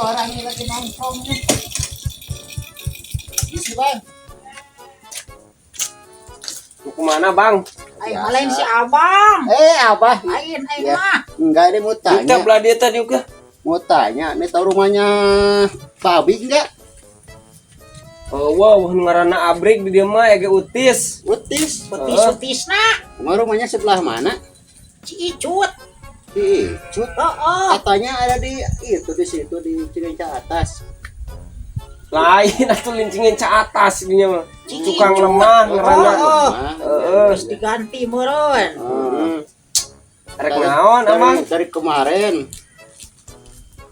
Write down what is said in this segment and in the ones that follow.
Orang ini lagi nongkrong nih. Isi bang. Mau kemana bang? Aing malain si abang. Eh abah. Aing aing Ya. mah. Enggak, ini mau Kita tanya. belah dia tadi juga. Mau tanya, nih tahu rumahnya Pak Abi enggak? Oh, wow, ngaranna abrik di dia mah ege utis. Utis. Utis-utisna Rumah rumahnya sebelah mana? Si Icut. Di Icut. Heeh. Katanya ada di itu di situ di Cirenca atas. Lain atuh lincingin ca atas dinya mah. Ci Tukang Icut. lemah ngaranna. Oh. Heeh. Terus diganti meureun. Ah. Rek naon abang? Dari kemarin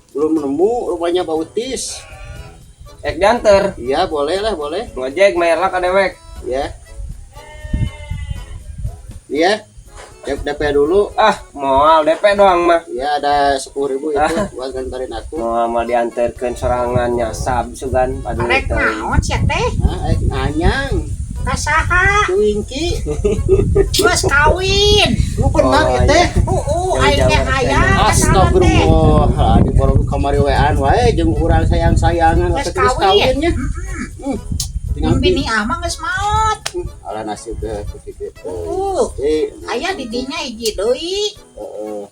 belum nemu rumahnya Pak Utis. Rek dianter. Iya, boleh lah, boleh. Ngojek bayar lah ka dewek. Ya. Iya. DP dulu. Ah, moal DP doang mah. Ya ada 10.000 itu buat nganterin aku. Moal mah dianterkeun sorangan nyasab sugan padu Rek teuing. naon sia teh? Nah, nanyang. Ka saha? Cuingki. Geus kawin. Lu benar Oh, ya teh? Heeh, aing teh Jauh-jauh hayang ka sana teh. Astagfirullah, di borong kamari wean wae jeung urang sayang-sayangan Geus tapi geus kawin. kawinnya. Tinggal Mun bini ah mah geus maot. Ala nasib deh gitu. Heeh. Eh, Aya di dinya hiji deui. heeh.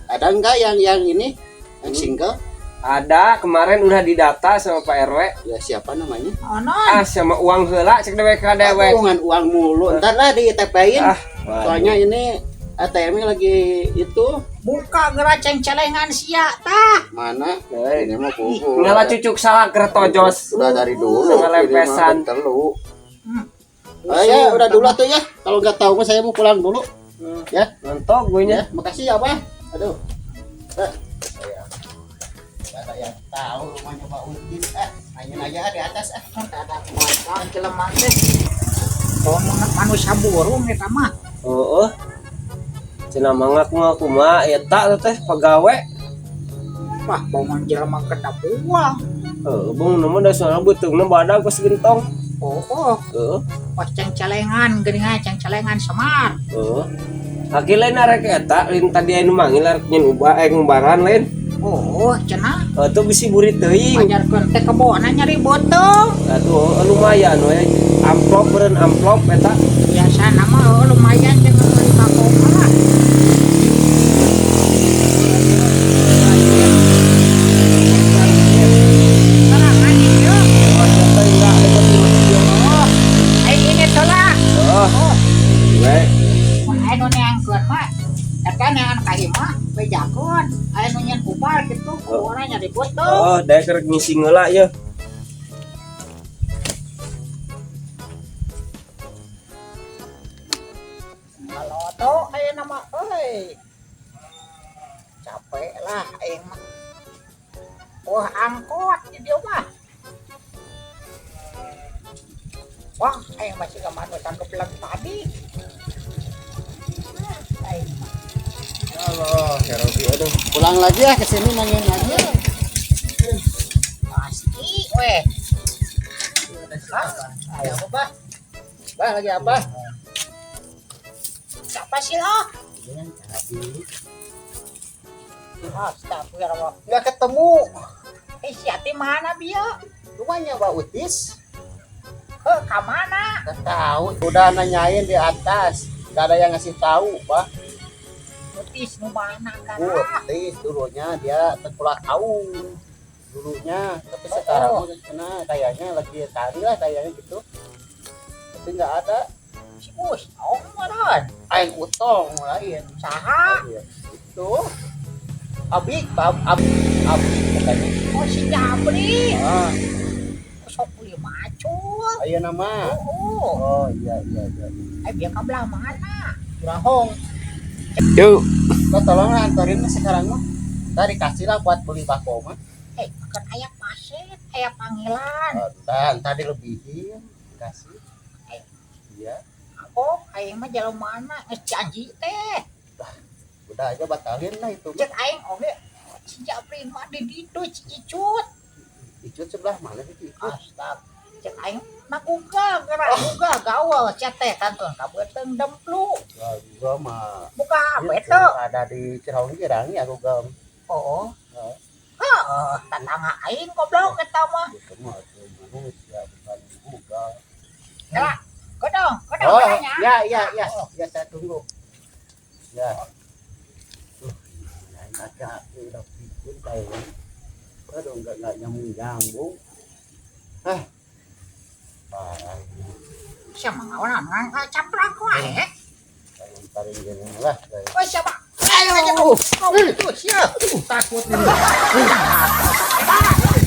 Ada enggak yang ini yang single? Ada kemarin udah didata sama Pak RW. Ya siapa namanya? Onon. Ah, sama uang heula cek dewek ka dewek. Aku ngan uang mulu. Ntar lah di TP-in. Ah, Soalnya ini ATM-nya lagi itu Buka geura ceng-celengan sia tah. mana? Hei. Ini mah pugu. Ngala cucuk salah kertojos. Udah dari dulu. Ngelepesan. Ini mah telu. Hmm. Oh ya, udah dulu tuh ya. Kalau nggak tahu mah saya mau pulang dulu. Ya. Nontok gue nya. Ya, makasih ya, Pak. Aduh. Eh. Nggak ada yang tahu rumahnya Pak Udin. Nanya aja di atas ah. Ada kuasa jelema teh. Oh, manusia burung eta mah. Oh, oh. Cenah mangga kumaha kumaha eta teh pagawe. Wah, bangun jelema kena buang. Heuh, bung nu mah da soalna beuteungna badag pas gentong. Oh, oh, Heeh, pas ceng-celengan geuning ceng-celengan semar. heeh. Aki lain arek eta lain tadi anu manggil arek nyen ubah ngubaran lain. Oh, cenah Heuh, tuh bisi burit teuing. pajarkeun teh kebona nyari beuteung. Atuh lumayan we. Amplop beureun amplop eta. Biasa nama oh, lumayan jeung meuli bakoma lah. Sorangan ieu. Oh, eta enggak deket di masjid. Oh, aing ini teh lah. Oh, Oh, we. mun aya nu neangkeun mah eta neangan ka imah bejakeun. Aya nu nyen ubal kitu, kebona nyari beuteung. Oh, daek rek ngisi heula ye. Kalau aya nama euy. Capek lah aing mah. Wah, angkot di dieu mah. Wah, aing masih ke mana tangkep lagi tadi. Aing mah. Allah, ya Robi aduh. Pulang lagi ya ke sini nanyain lagi. Pasti weh. Lagi apa, Pak? Bah, lagi apa? Siapa sih lo? Astagfirullah. Nggak ketemu. Siati mana bieu? Rumahnya Pak Utis. Heh, ka mana? Nggak tahu. Udah nanyain di atas. Nggak ada yang ngasih tahu, Pak. Utis nu mana kan? Utis dulunya dia tengkulak tahu dulunya, tapi sekarang mah kena kayaknya lagi cari lah kayaknya gitu. Tapi nggak ada. Si Us, oh meureun. Aing utong lain. Saha? Iya. Itu Abik, Bab, Ab, Abik katanya. Oh si Jabri. Ah, Sok beli macul. ayo nama. Oh, Oh iya iya iya. biar ka belah mana? Kurahong. Yuk. Lo tolong lah anterin sekarang mah. Ntar dikasih lah buat beli bako mah. Kan aya paset, aya panggilan. Ntar, ntar dilebihin, dikasih. Iya, Oh, aing mah jalan mana? Geus janji teh. Udah aja batalin lah itu. Cek aing oge si Jabri mah di ditu si Icut. Icut sebelah mana sih Icut? Astag. Cek aing mah Google, gerak Google gaul sia teh kantun ka beuteung demplu. Ya, gua mah Buka HP itu teu. ada di Cirahong Girang ya Google. Oh. Oh. Heeh, Tetangga aing goblok eta mah. Itu mah tuh manusia bukan kuda. Ya, kodong, kodong Oh, kayaknya. ya, ya, ya, ya, saya tunggu. Ya. Tuh, laki-laki udah pikir kayaknya. Aduh, nggak nyambung nyambung. Ah, parah ini. Siapa ngawanan ngan caplak wae. Taring taring gini lah. Kayak. Oh, siapa? Ayo, ayo. Itu sia. Takut.